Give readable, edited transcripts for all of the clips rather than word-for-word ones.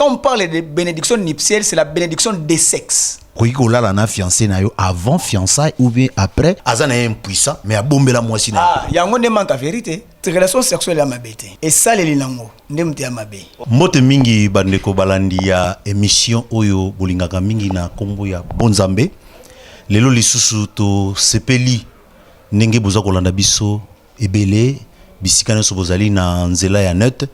Quand on parle de bénédiction nuptiale, c'est la bénédiction des sexes. Okoki kolala na fiancé na yo avant fiançailles ou bien après, aza na ye impuissant, mais abombela mwasi na ye. Ah, yango nde manque ya vérité. Relation sexuelle ya mabe te, esaleli nango nde moto ya mabe. Mbote mingi, bandeko balandi ya émission oyo bolingaka mingi na nkombo ya Bonzambe. Lelo lisusu tosepeli ndenge boza kolanda biso ebele bisika nyonso bozali na nzela ya net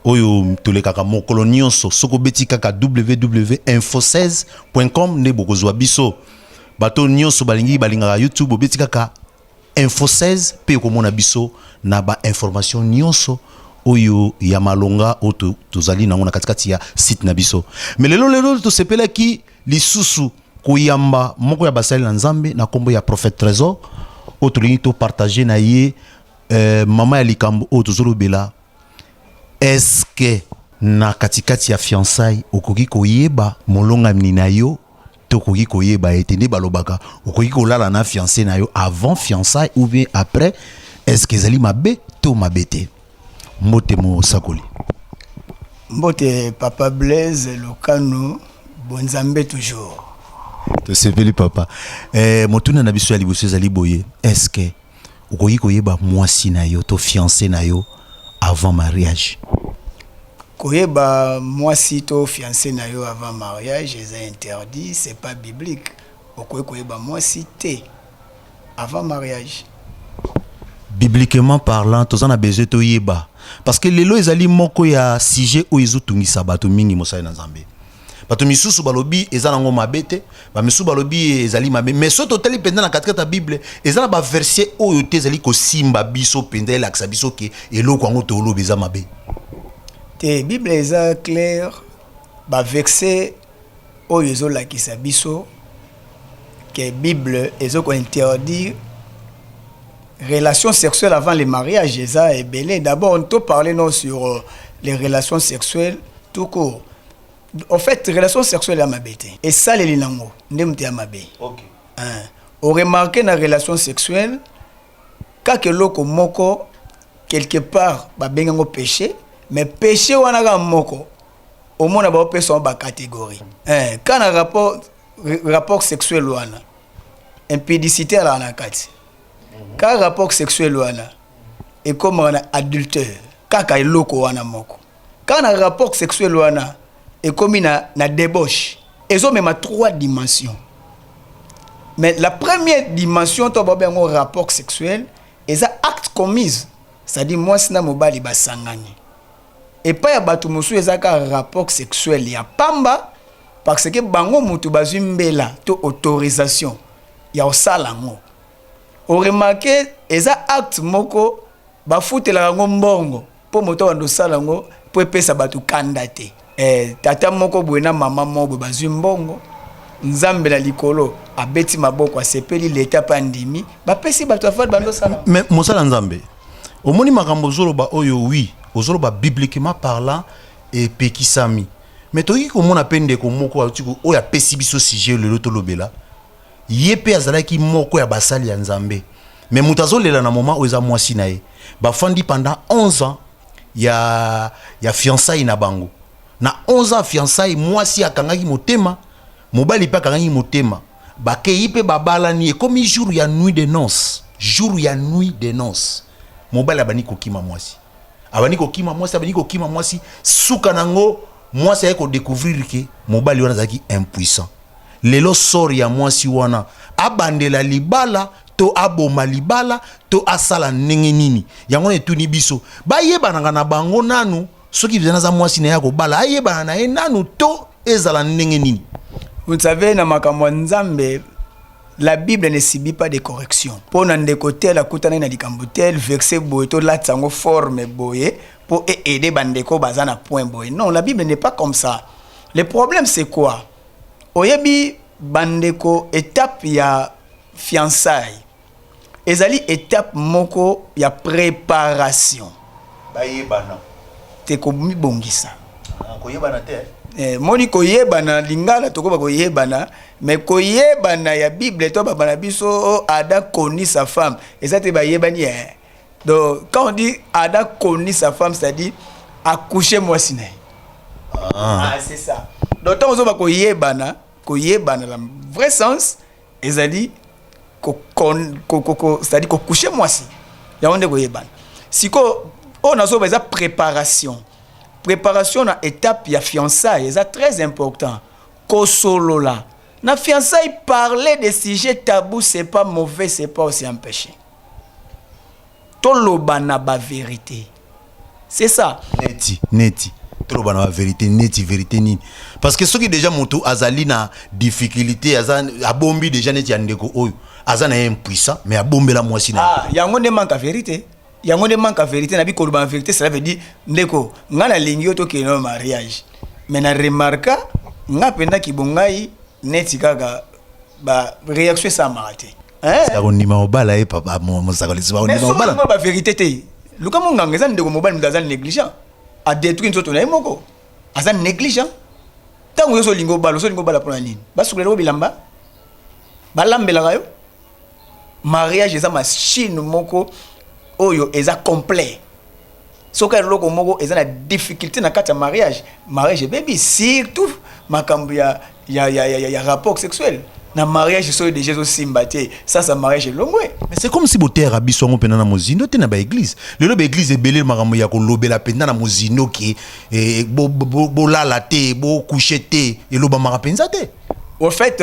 oyo tolekaka mokolo nyonso. Soki obeti kaka www info 16 com nde bokozwa biso. Bato nyonso balingi balingaka YouTube, obeti kaka Info 16 mpe okomona biso na bainformation nyonso oyo ya malonga oyo tozali nango na katikati ya site na biso. Mais lelo, lelo tosepelaki lisusu koyamba moko ya basali na Nzambe na nkombo ya Prophète Trésor, oyo tolingi topartage na ye mama ya likambo oyo tozolobela: est-ce na katikati ya fiançailles okoki koyeba molongani na yo to okoki koyeba ete nde balobaka okoki kolala na fiancé na yo avant fiançailles ou bien après, est-ce que ezali mabe to mabe te? Mbote, mosakoli. Mbote, papa Blaise Lokano. Bonzambe toujours. Tosepeli, papa. Motuna na biso ya liboso ezali boye: est-ce que okoki koyeba mwasi na yo to fiancé na yo avant mariage? Koyeba mwasi to fiancé na yo avant mariage eza interdit, c'est pas biblique. Okoki koyeba mwasi te avant mariage. Bibliquement parlant, toza na besoin toyeba, parce que lelo ezali moko ya sujet oyo ezotungisa bato mingi. Mosali na Nzambe, bato misusu balobi eza nango mabe te, bamisusu balobi ezali mabe. Mais soki totali mpenza na katikati ya Bible, eza na baverset oyo te ezali kosimba biso mpenza, elakisa biso ke eloko yango toloba eza mabe. Te, Bible eza claire. Baverset oyo ezolakisa biso ke Bible ezokointerdire relation sexuelle avant le mariage eza ebele. D'abord, on peut parler non sur les relations sexuelles tout court. En fait, relation sexuelle ya mabe te, esaleli nango nde moto ya mabe. Hein. Oremarquer, na relation sexuelle, kaka eloko moko quelque part babengi yango péché, mais péché wana kaka moko omona baopesa yango bacatégorie. Ka na rapport sexuel wana, impudicité alaka na kati. Kaka rapport sexuel wana ekomaka na adultère. Kaka eloko wana moko, kaka na rapport sexuel wana ekomi na débauche. Ezomema trois dimensions, mais la première dimension to babenga yango rapport sexuel eza acte commise, c'est-à-dire mwasi na mobali basangani. Epai ya bato mosusu eza kaka rapport sexuel ya pamba, parce que bango motu bazwi mbela to autorisation ya kosala yango. Oremarquer, eza acte moko bafutelaka yango mbongo mpo moto abanda osala yango mpo epesa bato kanda te. Tata moko boye na mama moko boye bazwi mbongo, Nzambe na likolo abeti maboko, asepeli, leta mpe andimi, bapesi bato afali bando osala. Mais mosala Nzambe, omoni makambo ozoloba oyo, oui, ozoloba bibliquement parlant epekisami, mais tokoki komona mpe ndeko moko auti oyo apesi biso sujet lelo tolobela ye mpe azalaki moko ya basali ya Nzambe. Mais moto azolela na moment oyo eza mwasi na ye. Bafandi pendant 11 ans ya fiançailles na bango. Na 11 ans fiançailles, mwasi akangaki motema, mobali mpe akangaki motema, bakei mpe babalani. Ekomi jour ya nuit de noces, jour ya nuit de noces, mobali abandi kokima mwasi, abandi kokima mwasi, abandi kokima mwasi. Suka nango, mwasi aye kodécouvrir ke mobali wana azalaki impuissant. Lelo sort ya mwasi wana, abandela libala to aboma libala to asala ndenge nini? Yango na etuni biso: bayebanaka na bango nanu? Soki bizana aza mwasi na ye akobala, ayebana na ye nanu to ezala ndenge nini? Vous savez, na makambo ya Nzambe, la Bible ne subit pas de correction. Mpo na ndeko tel akutanaki na likambo tel, verset boye, tolatisa yango forme boye mpo eaider bandeko baza na point boye. Non, la Bible n'est pas comme ça. Le problème, c'est quoi? Oyebi, bandeko, étape ya fiançailles ezali étape moko ya préparation. Bayebana. Te, komibongisa. Koyebana te. Moni koyebana lingala, tokoba koyebana, mais koyebana ya Bible to baba na biso, oh, Adam connut sa femme, eza te bayebani, eh. Donc quand on dit Adam connut sa femme, c'est à dire accoucher mwasi na ye. Ah, c'est ça. Donc ntango ozoba koyebana, koyebana na vrai sens ezali c'est-à-dire kocoucher mwasi, yango nde koyebana. Sikoyo oyo nazoba eza préparation. Préparation na étape ya fiançailles eza très important. Kosolola na fiançailles, parler des sujets tabous, c'est pas mauvais, c'est pas aussi un péché. Toloba na bavérité, c'est ça. Neti toloba na bavérité, neti vérité nini? Parce que soki déjà moto azali na difficulté, aza abombi déjà, neti ya ndeko oyo aza na ye impuissant, mais abombela mwasi na ye. Ah, yango nde manque ya vérité, yango nde manque ya vérité. Nabi koloba na vérité, cela veut dire: ndeko, nga nalingi yo, tokende na mariage, mais na remarka nga mpenza kibongai neti kaka ba réaction esalamaka te. Hein? Akondima kobala ye, papa mosakoli? Mais Bakondima soki kobala. olingi bavérité te, luka monganga. Eza ndeko mobali moto aza négligent, adétruit nzoto na ye moko, aza négligent. Ntango yo ozolinga obala, ozolinga obala mpona nini? Basukolelako bilamba, balambelaka yo? Mariage eza machine moko oyo eza complet. Soki eloko moko eza na difficulté na kati ya mariage, mariage ebebi. Surtout makambo ya rapport sexuel na mariage, soki déjà ezosimba te, sasa mariage elongwe. Mais c'est comme si boteyaka biso yango mpenza na mozindo te na baéglise. Lelo baéglise ebele, makambo ya kolobela mpenza na mozindo ke bolala te, bocoucher te, elobamaka mpenza te. Au fait,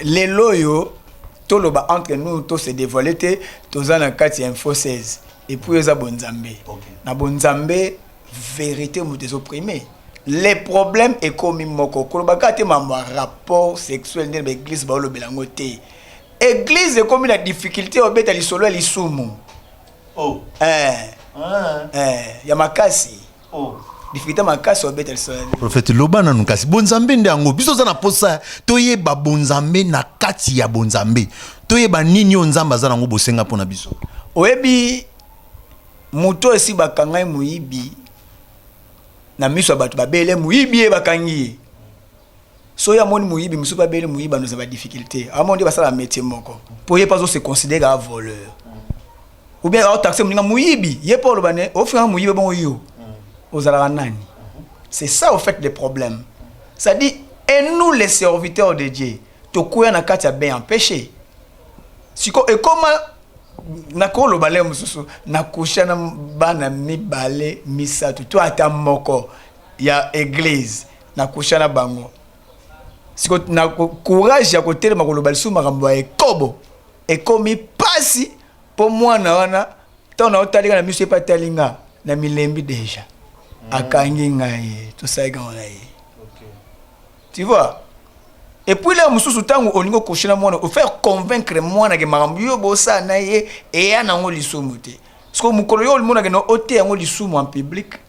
lelo oyo toloba entre nous, to se dévoiler te, toza na kati ya Info 16 et puis eza bonzambe. Na bonzambe, vérité moto ezoprimer. Les problèmes ekomi moko, koloba kaka te mambo ya rapport sexuel ndenge baéglise baolobela yango te. Église ekomi na difficulté obeta lisolo ya lisumu. Oh. Ya makasi. Difficulté makasi obeta lisolo ya Prophète, loba nanu kasi bonzambe nde yango. Biso oza na posa toyeba bonzambe na kati ya bonzambe, toyeba nini oyo Nzambe aza nango bosenga mpo na biso. Oyebi, moto esi bakanga ye moyibi na miso ya bato, babele moyibi, ye bakangi ye. Soki amoni moyibi mosusu, babele moyibi, anoza badifficulté, amoni nde basala métier moko, mpo ye mpe azose considérer a voleur ou bien aotaxer moninga moyibi. Ye mpo oloba ne ofingaka moyibi, bongo yo ozalaka nani? C'est ça au fait le problème. C'est-à-dire, et nous les serviteurs de Dieu, tokwea na kati ya bain en péché. Siko ekoma nakoloba le mosusu, nakusha na bana mibale, misato to ata moko ya église, nakusha na bango. Siko na courage ya kotelema koloba lisusu makambo ya ekobo ekomi pasi, mpo mwana wana, ntango naotalika na miso, epe atali nga na milembi déjà, akangi ngai, tosalaki ngo na ye, tu vois. Et puis lelo mosusu, ntango olingi ocoucher na mwana, ofaire convaincre mwana ke makambo yo bosala na ye eya nango lisumu te. Parce que mokolo yo olimonake no ote yango lisumu en public,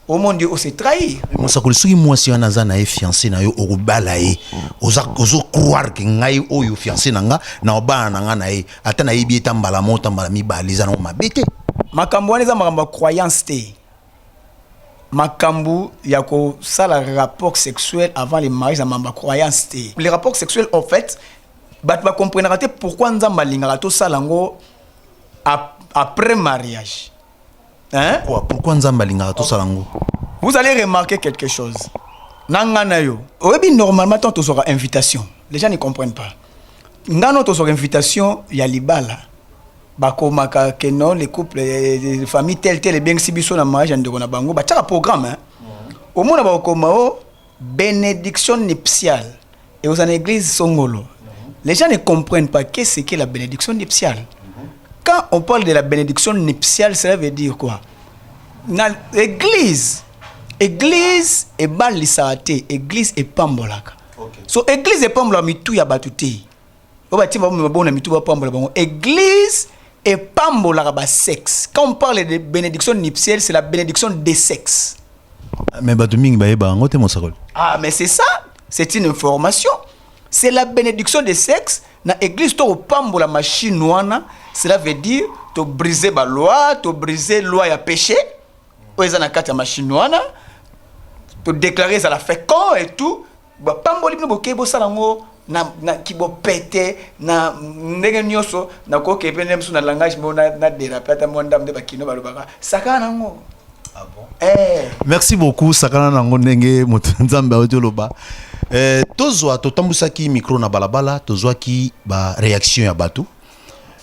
omondi ose trahir. Mosakoli, soki mwasi wana aza na ye fiancé na yo, okobala ye, ozocroire ke ngai oyo fiancé na nga, na obala na nga na ye, ata nayebi eta mbala moko ta mbala mibale, eza nango mabe te? Makambo wana eza makambo ya croyance te. Makambo ya kosala rapport sexuel avant le mariage, na makambo ya croyance te. Le rapport sexuel, en fait, bato bakomprenaka te pourquoi Nzambe alingaka tosala yango après mariage, hein? Pourquoi Nzambe alingaka tosala yango? Vous allez remarquer quelque chose na nga na yo. Oyebi, normalement, tant tozwaka invitation, les gens ne comprennent pas. Nga no tozwaka invitation ya libala, bakomaka ke non, les couples, famille tel tel ebengisi biso na mariage ya ndeko na bango. Batiaka programme, hein? Omona bakokoma o bénédiction nuptiale ekozala na église songolo. Les gens ne comprennent pas qu'est-ce que la bénédiction nuptiale. Quand on parle de la bénédiction nuptiale, cela veut dire quoi? Na église, église ebalisaka te, église epambolaka. So église epambolaka mitu ya bato te oyo batie bango na mitu, bapambola bango. Église epambolaka basexe. Quand on parle de bénédiction nuptiale, c'est la bénédiction des sexes. Mais bato mingi bayeba yango te, mosakoli. Ah, mais c'est ça, c'est une information. C'est la bénédiction des sexes. Na église, to kopambola machine wana, cela veut dire to briser ba loi, to briser loi ya péché oyo eza na kati ya machine wana, to déclarer ezala fécond et tout. Bapamboli bino, bokei bosala yango na kibopete na ndenge nyonso. Nakoki mpe nde mosusu na langage mo na déraper ata mwa ndambo nde bakino balobaka sakana nango. Ah bon? Eh. Merci beaucoup sakana nango ndenge moto nzambe auti oloba. Eh, tozwa totambwisaki micro na balabala, tozwaki ba réaction ya bato.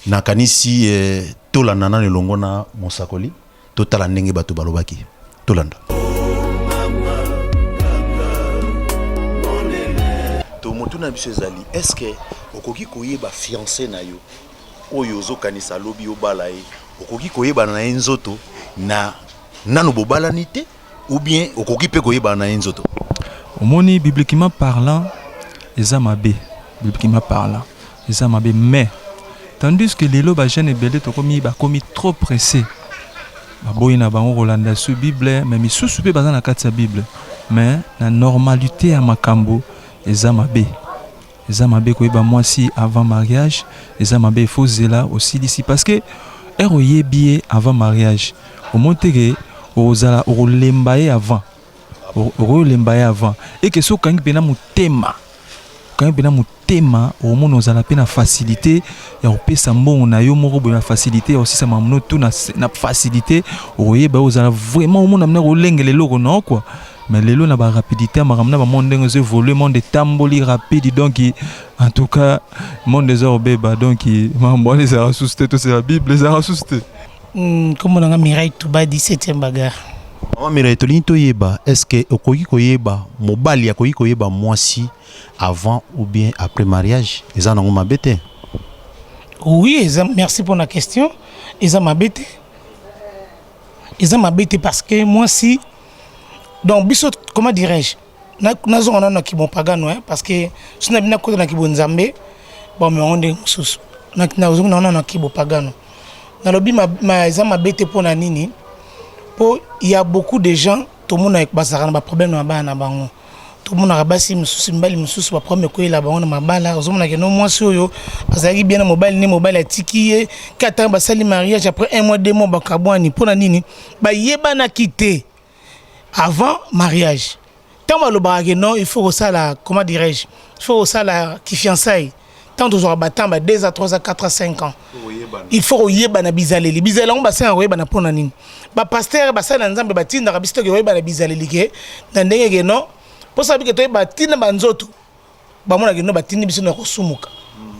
Nakanisi eh, tolanda nano elongo na mosakoli, totala ndenge bato balobaki. Tolanda. To motuna biso ezali, est-ce que okoki koyeba fiancé na yo oyo ozokanisa lobi obala ye, okoki koyebana na ye nzoto na nano bobalani te, ou bien okoki mpe koyebana na ye nzoto? Omoni, bibliquement parlant eza mabe, bibliquement parlant eza mabe, mais tandis que lelo bajeune ebele tokomi, bakomi trop pressé, baboyi na bango kolanda su Bible, mais misusu mpe baza na kati ya Bible. Mais na normalité ya makambo, eza mabe, eza mabe koyeba mwasi avant mariage, eza mabe. Il faut zela osilisi, parce que ere oyebi ye avant mariage, omoni te ke okozala okolemba ye avant, okolemba ye avant eke soki okangi mpena motema, okangi mpena motema, okomona ozala mpe na facilité ya kopesa mbongo na yo moko boye, na facilité ya kosisa mamono tu na facilité. Okoyeba ye, ozala vraiment omona mna kolengela eloko na quoi. Mais lelo na barapidité ya makambo na bamonde, ndenge ezo évolue, monde etamboli rapide, donc en tout cas monde eza kobeba. Donc makambo wana ezalaka susu te, tosela Bible ezalaka susu te. Kombo na nga Mireille Touba, 17e bagarre. Mama Mireille, tolingi toyeba, est ce que okoki koyeba, mobali akoki koyeba mwasi avant ou bien après mariage? Eza nango mabe te? Oui, eza, merci pour la question. Eza mabe te, eza mabe te, parce que mwasi, donc biso, comment dirais-je, nazonga nano na kibopagano, hein, parce que so na bino akota na kibonzambe, bamemango ndenge mosusu. Nazonga nano na kibopagano, nalobi eza mabe te. Mpo na nini? Mpo ya beaucoup de gens tomona bazalaka na baproblème na mabala na bango. Tomonaka basi mosusu, mibali mosusu, baproblème ekoyela bango na mabala. Ozomona ke no, mwasi oyo azalaki bien na mobali, nde mobali atiki ye ke ata basali mariage, après un mois, 2 mois, bakabwani. Mpo na nini? Bayebanaki te avant mariage. Ntango balobaka ke non, il faut kosala, comment dirais-je, il faut kosala kifiançailles, ntango tozwaka batemps ba 2 à 3 à 4 à 5 ans, il faut koyebana bizaleli. Bizaleli yango basengaka koyebana mpo na nini? Bapasteur, basali na Nzambe batindaka biso toke koyebana bizaleli ke na ndenge ke non, mposa bike toyeba ntina banzoto bamonaka no batindi biso na kosumuka.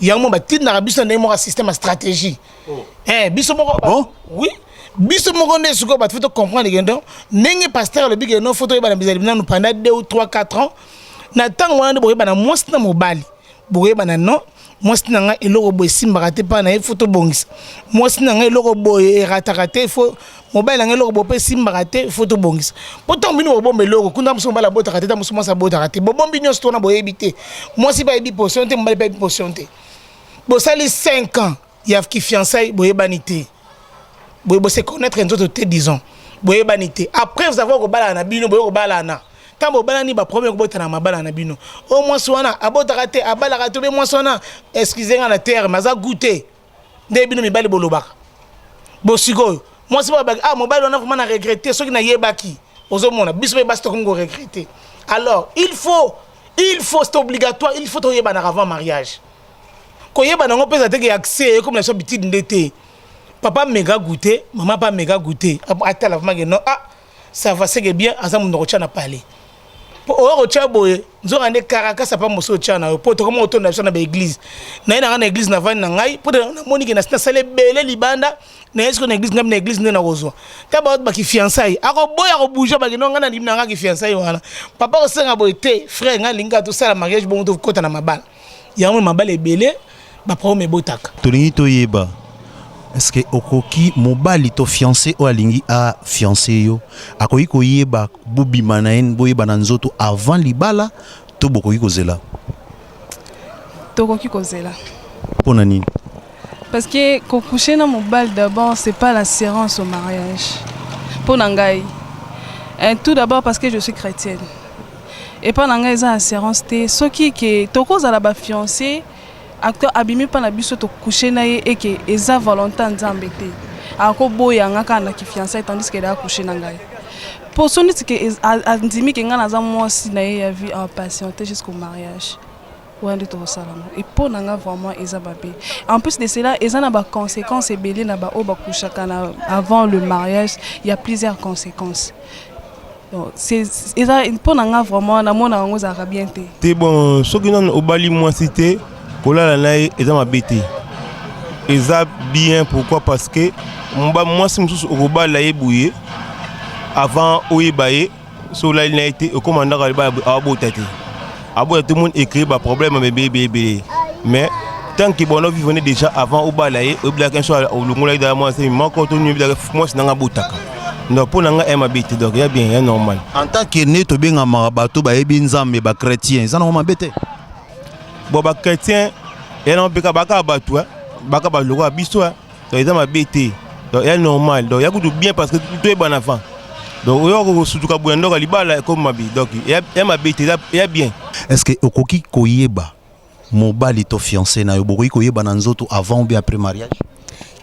Yango mo batindaka biso na ndenge moko ya système ya stratégie. Eh, biso moko Bon? Oui, biso moko nde sikoyo bato faut tocomprendre ke non, ndenge pasteur alobi ke non, faut toyebana bizaleli nanu pendant 2 ou 3 4 ans. Na ntango wana nde boyebana mwasi na mobali, boyebana non, mwasi na ngai eloko boye esimbaka te, mpa na ye faut tobongisa. Mwasi na ngai eloko boye erataka te, faut mobali na ngai eloko boye mpe esimbaka te, faut tobongisa. Mpo ntango bino bobomba eloko kuna, mosu mobali abotaka te, ta mosu mwasi abotaka te, bobombi nyonso tona boyebi te, mwasi mpe ayebi position te, mobali mpe ayebi position te. Bosali 5 ans ya kifiançailles, boyebani te, boye bose connaître nzoto te, disons boyebani te. Après vous avoir kobalana na bino, boye kobalana, ntango bobalani, baproblème kobotana mabala na bino. O mwasi wana abotaka te, abalaka te, obe mwasi wana, excuse nga na terme, aza goût te. Nde bino mibali bolobaka bo sikoyo mwasi balobaki: "Ah, mobali wana vraiment na regrette, soki nayebaki." Ozomona biso mpe basi tokomi koregrete. Alors il faut, c'est obligatoire, il faut toyebanaka avant mariage. Koyebana yango mpe eza teke accès ekomi na biso habitude nde te. Papa mega goûter, mama pa mega goûter, atala vraiment ke non, ah, ça va, c'est que bien, aza munoko kotya na palais mpo oyo kotya boye, nzoka nde karakasa pa mosu otya na yo. Mpo tokoma kotonda biso na baeglise na ye na ngai na église, navandi na ngai mpo namoni ke nasala ebele libanda na ye. Sikoyo na église, ngai na église nde nakozwa ta bato bakifiançailles, akoboya kobouge, bakino ngai nandimi na ngai kifiançailles wana. Papa kosenga boye te, frère, ngai alingi kaka tosala mariage, bongo tokɔta na mabala yango. Mabala ebele baproblème ebotaka. Tolingi toyeba, est-ce que okoki, mobali to fiancé oyo alingi afiance yo, akoki koyeba, bobima na ye, boyeba na nzoto avant libala, to bokoki kozela? Tokoki kozela. Mpo na nini? Parce que kocoucher na mobali d'abord, c'est pas l'assurance au mariage mpo na ngai. Tout d'abord parce que je suis chrétienne, epa na ngai eza assurance te. Soki ke tokozala bafiancé, acteur abimi mpa na biso, tocoucher na ye, eke eza volonté ya Nzambe te, akoboya nga kaka na kifiançailles, tandis ke acoucher na ngai po so neti ke andimi ke ngai naza mwasi na ye ya vie, apatienter jusqu'au mariage. Wana nde tokosala yango. Et mpo na nga vraiment eza mabe. En plus de cela, eza na ba conséquences ebele na ba oyo bakushaka na avant le mariage, il y a plusieurs conséquences. Donc c'est eza mpo na nga vraiment namona yango ezalaka bien te. Te bon, soki nanu obali mwasi te, kolala na ye eza mabe te, eza bien. Pourquoi? Parce que mwasi mosusu okobala ye boye avant oyeba ye, so olali na ye te, okóma ndako abota te, abota te, moni ecréer baproblème ebele ebele ebele. Mais tant que bono vivre déjà avant obala ye, oyebelaka so olongolaki dala mwasi moko to nini, oyebelaka mwasi nanga abotaka. Donc mpo na nga ya mabe te, donc ya bien, ya normal. En tant que ne tobengamaka bato bayebi Nzambe, bachrétien, eza nango mabe te? Bon, bachrétien ya nango mpe baka bato baka baloko ya biso, donc eza mabe te, donc ya normal, donc ya kutu bien, parce que toyebana avant. Donc oyo kosutuka boye ndoko libala ekomi mabe, donc ya mabe te, ya bien. Est ce que okoki koyeba mobali to fiancé na yo, bokoki koyeba na nzoto avant ou bien après mariage?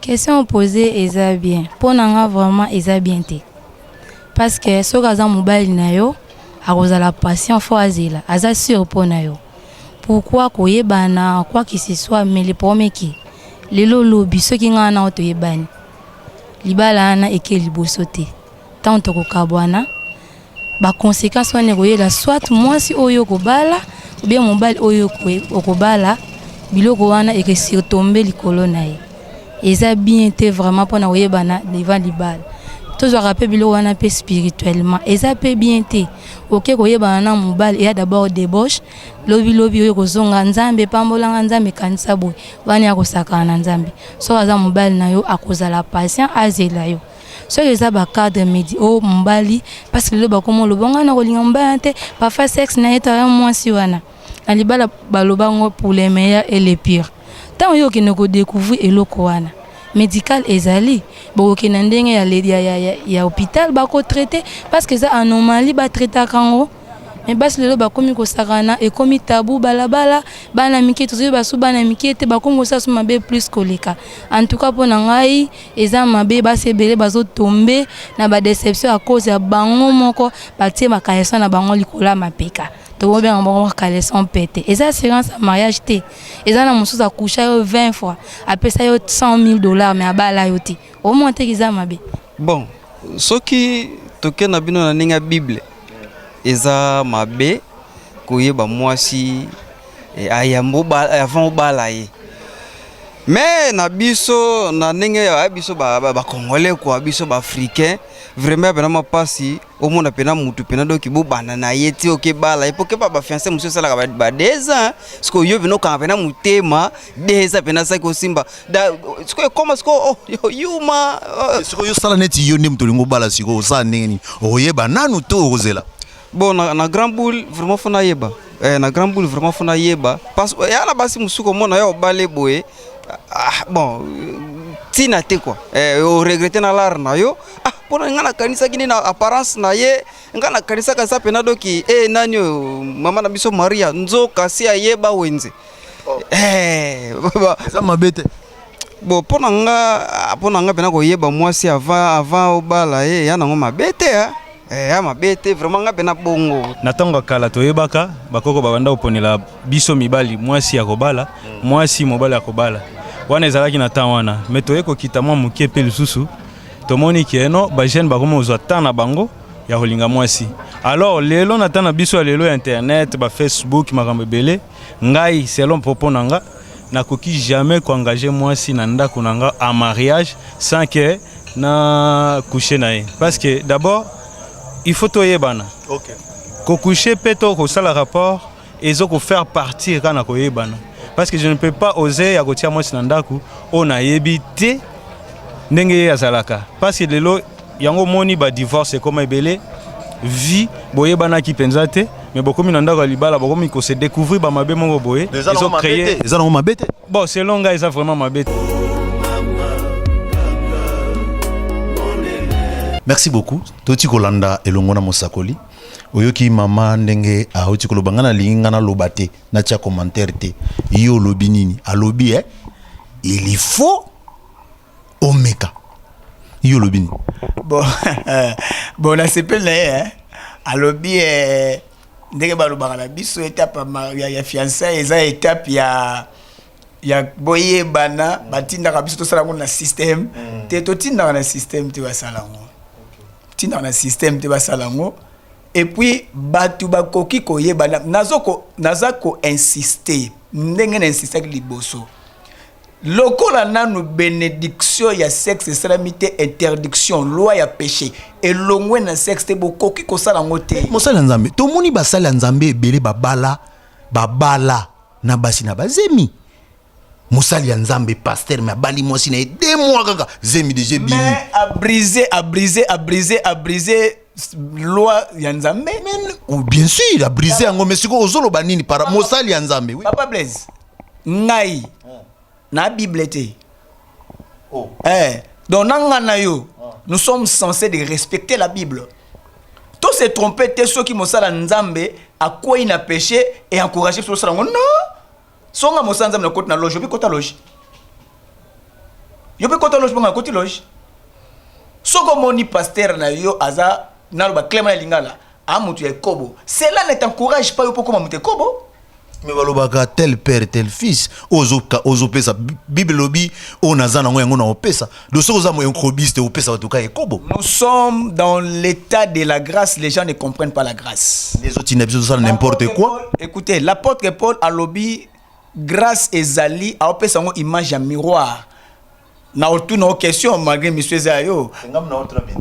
Question posée eza bien. Mpo na nga vraiment eza bien te, parce que soki aza mobali na yo, akozala patient, fo azela, aza sûr mpo na yo. Pourquoi koyebana quoi que ce soit? Mais le problème ke lelo olobi soki ngai na yo toyebani, libala wana eke liboso te. Ntango tokokabwana, baconséquence wana ekoyela soit mwasi oyo okobala ou bien mobali oyo okobala. Biloko wana ekesurtombe likolo na ye. Eza bien te vraiment mpona koyebana devant libala. Tozwaka mpe biloko wana mpe spirituellement eza mpe bien te. Oke koyebana na mobali, eya d'abord débauche. Lobilobi oyo kozonga, Nzambe epambolanga, Nzambe ekanisa boye, wana ya kosakana na Nzambe. Soki aza mobali na yo, akozala patient, azela yo. Soki eza bacadre medi o mobali, parce que lelo bakoma oloba ngai na kolinga mobali te, parfois sexe na ye to aya mwasi wana na libala. Baloba ngo pour les meilleurs et les pires. Ntango yo okende kodécouvrir eloko wana, médical ezali, bokokende ndenge ya hôpital, bakotraite, parce que eza anomalie, batraitaka yango. Mais basi lelo bakomi kosakana, ekomi tabu balabala. Bana mike, tozoyi basu bana mike te, bakomi kosala so mabe plus koleka. En tout cas mpo na ngai eza mabe. Basi ebele bazotombe na badéception à cause ya bango moko batie bacaleçon na bango likolo ya mapeka. Tokobenga bango caleçon pete. Eza assurance ya mariage te. Eza na mosusu akusha yo 20 fois, apesa yo 100 000 $, mais abala yo te. Omona teke eza mabe. Bon, soki toke na bino na ndenge ya Bible, eza mabe koyeba mwasi ayambo avant obala ye. Mais na biso, na ndenge ya biso bacongolais kwa biso baafricain, vraiment pena mapasi omona pena mutu pena doki bobanda na ye ti okebala ye, po keba bafiancé mosusu esalaka ba 2 ans. Sikoyo yo pena okanga pena motema 2 ans pena saki osimba sikoyo ekoma sikoyo oh, yuma oh. Sikoyo osala neti yo nde moto olingi obala, sikoyo osala ndenge nini? Okoyeba nanu to okozela? Bon, na grand boule vraiment fo nayeba, na grand boule vraiment fo nayeba, parce que ya na basi mosusu komona yo obale boye, ah, bon, ntina te quoi, oregrete na lare na yo. Ah, mpona ngai nakanisaki nde na apparence na ye, ngai nakanisaka eza pena doki nani oyo mama na biso Maria, nzoka si ayeba wenze, oh. Eza mabe te? Bon, mpo na nga mpena koyeba mwasi avant obala ye, ya nango mabe te, ya mabe te vraiment, nga mpena bongo. Na ntango ya kala toyebaka bakoko babanda koponela biso mibali mwasi ya kobala, mwasi mobali ya kobala. Wana ezalaki na temps wana. Mais toye kokita mwa moke mpe lisusu, tomoni ke no bajeune bakomi kozwa temps na bango ya kolinga mwasi. Alors lelo na temps na biso ya lelo ya internet, bafacebook, makambo ebele, ngai selon propos na nga, nakoki jamais koengage mwasi na ndako na nga en mariage sans que na couche na ye, parce que d'abord il faut toyebana. Kokouche mpe to kosala rapport ezo kofaire partir kaka na koyebana, parce que je ne peux pas oser ya kotia mwasi na ndako oyo nayebi te ndenge ye azalaka, parce que lelo yango omoni badivorce ekoma ebele. Vie boyebanaki mpenza te, mais bokomi na ndako ya libala, bokomi kose découvrir bamabe moko boye. Ezocréer. Eza nango mabe te? Bon, selon ngai eza vraiment mabe te. Merci beaucoup. Toti kolanda elongo na mosakoli. Oyoki mama ndenge auti koloba. Ngai nalingi ngai naloba te, natia commentaire te. Yo olobi nini? Alobi il faut omeka. Yo olobi nini? Bon, nasepeli na ye, alobi. Ndenge balobaka na biso, étape ya fiançailles eza étape ya boyebana. Batindaka biso tosala yango na système te. Totindaka na système te, basala yango. Tindaka na système te, basala yango. Et puis bato bakoki koyebana. Naza koinsiste ndenge na insistaki liboso: lokola nanu bénédiction ya sexe esalami te, interdiction, loi ya péché elongwe na sexe te, bokoki kosala yango te. Mosali ya Nzambe, tomoni basali ya Nzambe ebele babala, babala na basi na bazemi. Mosali ya Nzambe, pasteur, mais abali mwasi na ye, 2 mois kaka, zemi déjà ebimi. Mais abrise, abrise, abrise, abrise loi ya Nzambe. Ou bien sûr abrise yango, mais sikoyo ozoloba nini para mosali ya Nzambe, oui. Papa Blaise, ngai na Bible te. Oh. Eh, donc na nga na yo, nous sommes censés de respecter la Bible. To se tromper te. Soki mosala Nzambe akwei na péché et encourager biso tosala yango, non. Songa mosala Nzambe na koti na loge, yo mpe kota loge, yo mpe kota loge, mponga nakoti loge. Soki omoni pasteur na yo aza, naloba clairement ya lingala, a motu ya ekobo, cela ne t'encourage pas yo mpo koma moto ekobo. Mais balobaka tel père, tel fils. Ozopesa Bible elobi oyo naza nango, yango na opesa. Donc soki oza ekobiste, opesa bato ka ekobo. Nous sommes dans l'état de la grâce. Les gens ne comprennent pas la grâce. Ezotinda biso tosala n'importe quoi. Écoutez, l'apôtre Paul alobi grâce ezali, aopesa yango image ya miroir. Na otuna o question, malgré monsieur eza ya yo.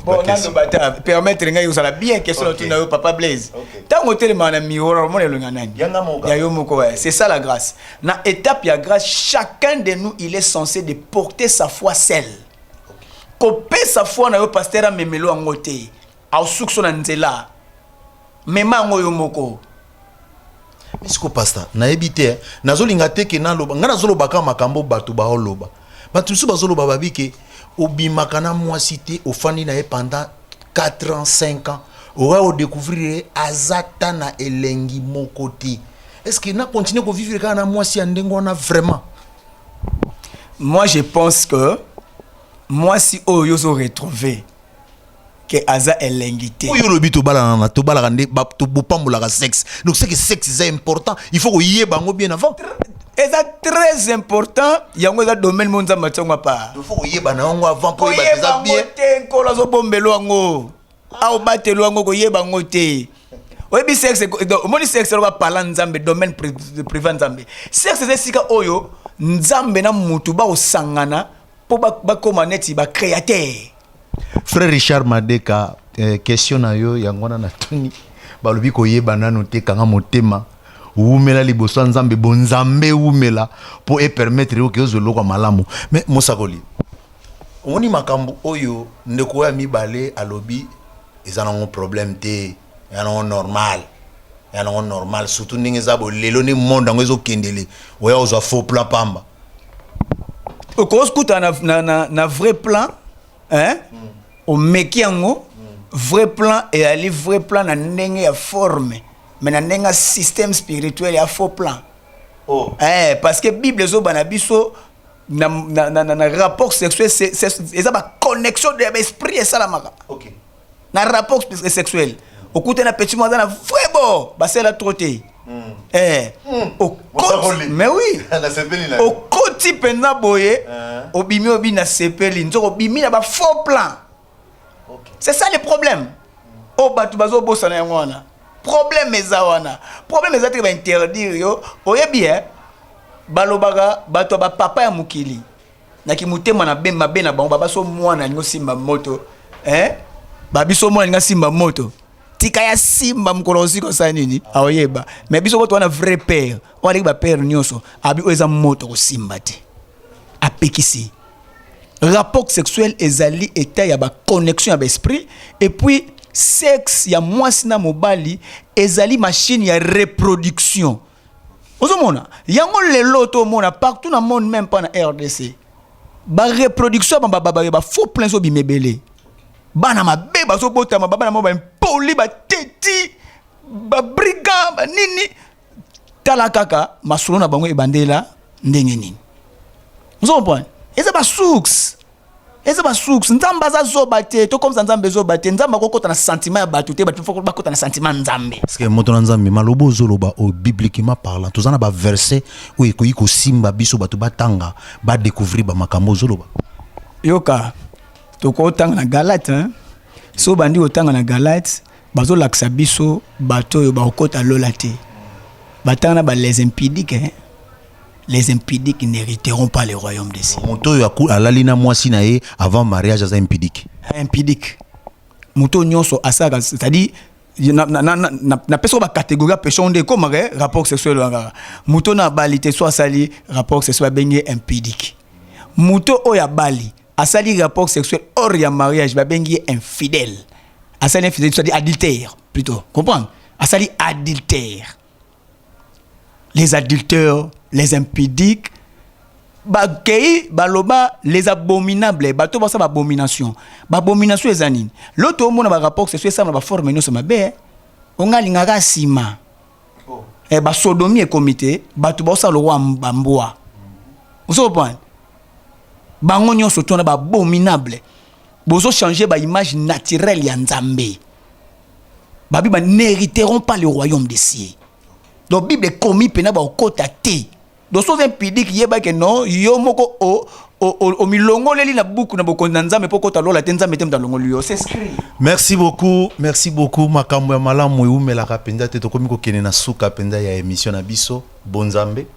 Bon, naloba te, permettre ngai kozala bien question. Otuna yo, papa Blaise, ntango otelemaka na miroir, omona elongi ya nani? Ya yo moko. Ouais. C'est ça la grâce. Na étape ya grâce, chacun de nous, il est censé de porter sa foi seul. Kopesa foi na yo, pasteur amemelo yango te, aosuki na nzela. Mema yango yo moko. Siko pasteur, nayebi te, nazolinga te ke naloba. Ngai nazoloba kaka makambo bato baoloba. Bato mosusu bazoloba, babi ke obimaka na mwasi te, ofandi na ye pendant 4 ans, 5 ans, oya odécouvrir ye aza ta na elengi moko te. Est ce que na continue kovivre kaka na mwasi ya ndenge wana vraiment? Moi, je pense que mwasi oyo ozo retrouver ke aza elengi te, oyo olobi tobalana na tobalaka nde bopambolaka sexe. Donc c'est que sexe eza important, il faut koyeba yango bien avant. Eza très important. Yango eza domaine mo Nzambe atiango apa. Il faut koyeba na yango avant mpo oyeba eza bien. Te, Nkolo azobombela yango, aobatela yango. Koyeba yango te, oyebi sexe, omoni sexe eloko apala Nzambe, domaine privé Nzambe. Sexe eza esika oyo Nzambe na mutu bakosangana mpo bakóma neti bacréateur. Frère Richard Madeka, question na yo yango wana natuni. Balobi koyeba nano te, kanga motema, wumela liboso ya Nzambe, bonzambe wumela mpo epermettre yo ke ozwa eloko ya malamu. Mais mosakoli, omoni makambo oyo ndeko oyo ya mibale alobi, eza nango problème te, eza nango normal, eza nango normal, surtout ndenge eza boye lelo, nde monde yango ezokendele, oya ozwa faux plan pamba. Okokuta na vrai plan, hein? Omeki yango vrai plan, eyali vrai plan na ndenge ya forme, mais na ndenge ya système spirituel ya faux plan. Oh. Eh, parce que Bible ezoba na biso na rapport sexuel, eza baconnexion ya baesprit esalamaka. Na rapport sexuel, okuta na petit mo aza na vrai bord, basala trop te. Eh, okoti, mais oui, okoti mpenza boye, obimi, obi na sepeli nzoko, obimi na bafaux plan. C'est ça le problème oyo bato bazobosana yango wana. Problème eza wana, problème eza te bainterdire yo. Oyebi e balobaka bato ya bapapa ya mokili naki motema na be mabe na bango, babaso mwana alingi osimba moto, eh? Babiso mwana alingi asimba moto, tika ya simba, mokolo osika osala nini, aoyeba. Mais biso koto wana, vrai père oyo aleki bapère nyonso, abi oyo eza moto, kosimba te, apekisi. Rapport sexuel ezali état ya baconnexion ya baesprit. Et puis sexe ya mwasi na mobali ezali machine ya reproduction. Ozomona yango lelo, tomona partout na monde, même pas na RDC, bareproduction ya bafaux plan ezobima ebele. Bana mabe bazobotama, babana mo baimpoli, bateti, babrigand, banini. Tala kaka masolo na bango ebandela ndenge nini. Ozo comprendre, eza basource. Eza basource. Nzambe aza zoba te, tokomisa Nzambe zoba te. Nzambe akokota na sentiment ya bato te, bato faut bakota na sentiment ya Nzambe. Parce que moto na Nzambe, maloba ozoloba oyo, bibliquement parlant, toza na baverset oyo ekoki kosimba biso bato batanga, badécouvrir bamakambo ozoloba? Yoka, tokotanga na Galate, hein? So bandi kotanga na Galate, bazolakisa biso bato oyo bakokota lola te. Batanga na ba les impudiques, hein? Les impudiques n'hériteront pas le royaume des cieux. Moto oyo alali na mwasi na ye avant mariage aza impudique? Impudique, moto nyonso asalaka, c'est-à-dire napesi oyo bacatégorie ya péché nde ekomaka rapport sexuel wana kaka. Moto na abali te, so asali rapport sexuel, babengi ye impudique. Moto oyo abali, asali rapport sexuel hors ya mariage, babengi ye infidèle. Asali infidèle, c'est-à-dire adultère plutôt, comprendre, asali adultère. Les adultères, les impudiques, bakei baloba les abominables, bato basala babomination. Babomination eza nini? Loto omona barapport sexuel esala na baforme nyonso mabe, eh. Onga alingaka nsima eh, basodomie ekomi te, bato baosala lokwa bambwa. Ozo comprendre? Bango nyonso tona babominable. Bozochange baimage naturelle ya Nzambe. Babi ba n'hériteront pas le royaume des cieux. Donc Bible ekomi mpena bakokota te. Donc soki oza impudique, yeba ke non, yo moko omilongoleli na buku na bokonzi na Nzambe mpo okota lola te. Nzambe te moto alongoli yo, c'est écrit. Merci beaucoup, merci beaucoup. Makambo ya malamu eumelaka mpenza te. Tokomi kokende na suka mpenza ya émission na biso Bonzambe.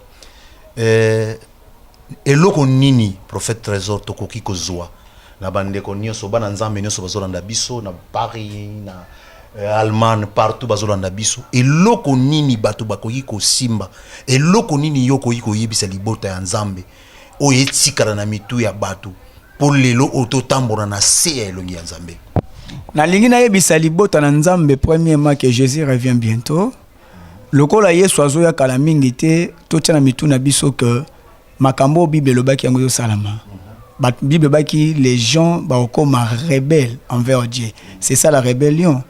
Eloko nini, prophète Trésor, tokoki kozwa na bandeko nyonso, bana Nzambe nyonso bazolanda biso na Paris, na Allemagne, partout bazolanda biso? Eloko nini bato bakoki kosimba? Eloko nini yo okoki koyebisa libota ya Nzambe oyo etikala na mitu ya bato mpo lelo oyo totambola na se ya elongi ya Nzambe? Nalingi nayebisa libota na Nzambe, premièrement, que Jésus revient bientôt. Lokola Yesu azoya kala mingi te, totia na mitu na biso ke makambo oyo Bible elobaki, yango ezosalama. Bible elobaki les gens bakokoma rebelle envers Dieu. C'est ça la rébellion.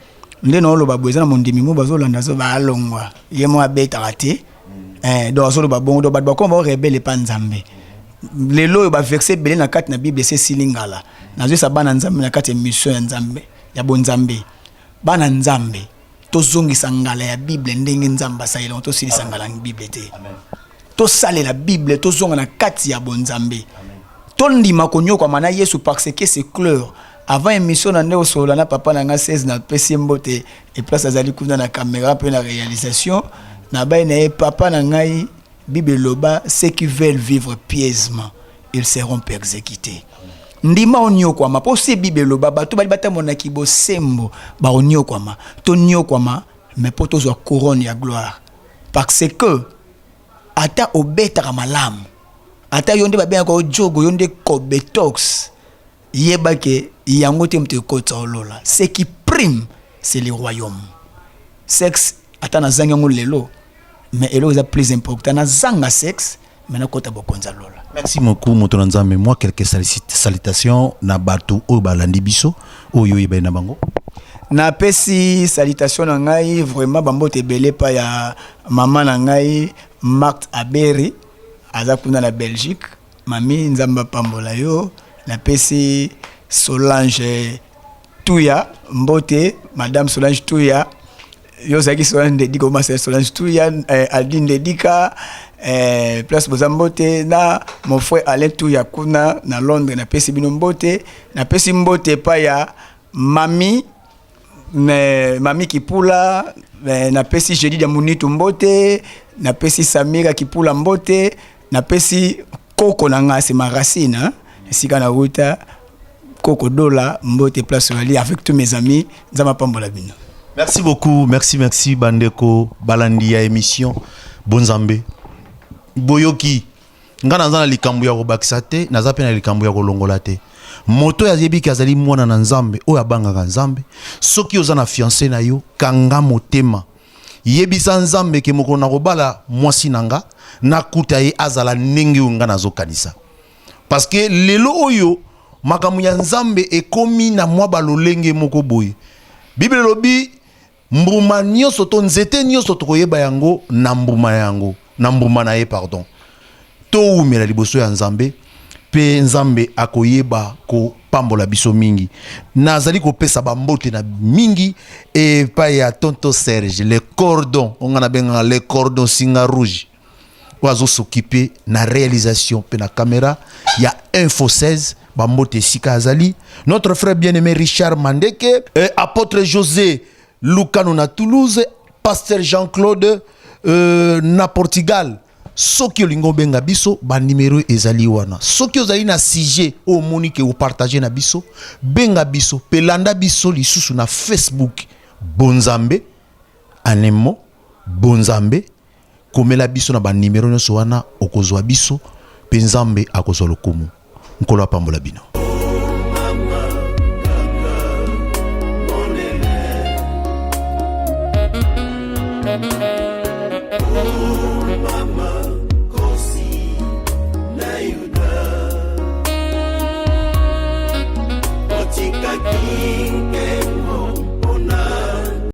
Nde na oloba boye, eza na mondimi mo bazolanda, azo baalongwa ye mo abetaka te. Donc azoloba bongo. Donc bato bakoma bao rebelle epa Nzambe. Lelo oyo baverset ebele na kati na Bible ese esili ngala. Nazoyesa bana Nzambe na kati ya émission ya Nzambe ya bonzambe, bana Nzambe, tozongisa ngala ya Bible ndenge Nzambe asalela. Tosilisa ngala ya Bible te, tosalela Bible, tozonga na kati ya bonzambe, tondima konyokwama na Yesu, parce que c'est clair. Avant émission na nde osolola na papa na nga 16, napesi ye mbote e place azali kuna na caméra mpe na réalisation. Nabai na ye, papa na ngai, Bible eloba: ceux qui veulent vivre pieusement, ils seront persécutés. Ndima onyokwama, mpo si Bible eloba bato bali batambolaki bosembo bakonyokwama. Tonyokwama, mais mpo tozwa couronne ya gloire, parce que ata obetaka malamu, ata yo nde babengaka ojogo, yo nde kobetox, yeba ke yango te moto ekotisa olola. Ce qui prime, c'est le royaume. Sexe, ata nazangi yango lelo, mais eloko eza plus important, nazanga sexe mais nakota bokonzi ya lola. Merci beaucoup, moto na Nzambe. Moi, quelques salutations na bato oyo balandi biso, oyo oyebani na bango. Napesi salutation na ngai vraiment, bambote ebele epai ya mama na ngai Marthe Aberi, aza kuna na Belgique. Mami, Nzambe apambola yo. Napesi Solange Tuya mbote, madame Solange Tuya. Yo ozalaki Solange Ndedika, omasa Solange Tuya, Aldi Ndedika, place boza, mbote na mon frère Alain Tuya kuna na Londres. Napesi bino mbote. Napesi mbote epai ya mami, me, mami Kipula, me, napesi Jeudi ya Munitu mbote, napesi Samira Kipula mbote, napesi koko na nga, c'est ma racine, hein? Esika na wuta, koko Dola mbote, place oyali avec tous mes amis. Nzambe apambola bino. Merci beaucoup, merci, merci bandeko balandi ya émission Bonzambe. Boyoki, nga naza na likambo ya kobakisa te, naza mpe na likambo ya kolongola te. Moto oyo ayebi ke azali mwana na Nzambe, oyo abangaka Nzambe, soki oza na fiancé na yo, kanga motema, yebisa Nzambe ke mokolo na kobala mwasi na nga, nakuta ye azala ndenge oyo nga nazokanisa. Parce que lelo oyo makambo ya Nzambe ekomi na mwa balolenge moko boye. Bible elobi mbuma nyonso to nzete nyonso tokoyeba yango na mbuma yango, na mbuma na ye, pardon. Towumela liboso ya Nzambe. Mpe Nzambe akoyeba kopambola biso mingi. Nazali kopesa bambote na mingi epai ya tonto Serge le cordon, oyo nga nabengaka le cordon singa rouge, oyo azosokipe na réalisation mpe na caméra ya Info 16. Bambote esika azali. Notre frère bien-aimé Richard Mandeke, apôtre José Lukano na Toulouse, pasteur Jean-Claude na Portugal. Soki olingi obenga biso, banimero ezali wana. Soki ozali na sujet oyo omoni ke opartage na biso, benga biso mpe landa biso lisusu na Facebook, Bonzambe anemo Bonzambe. Komela biso na banimero nyonso wana, okozwa biso mpe Nzambe akozwa lokumu. Nkolo apambola bino.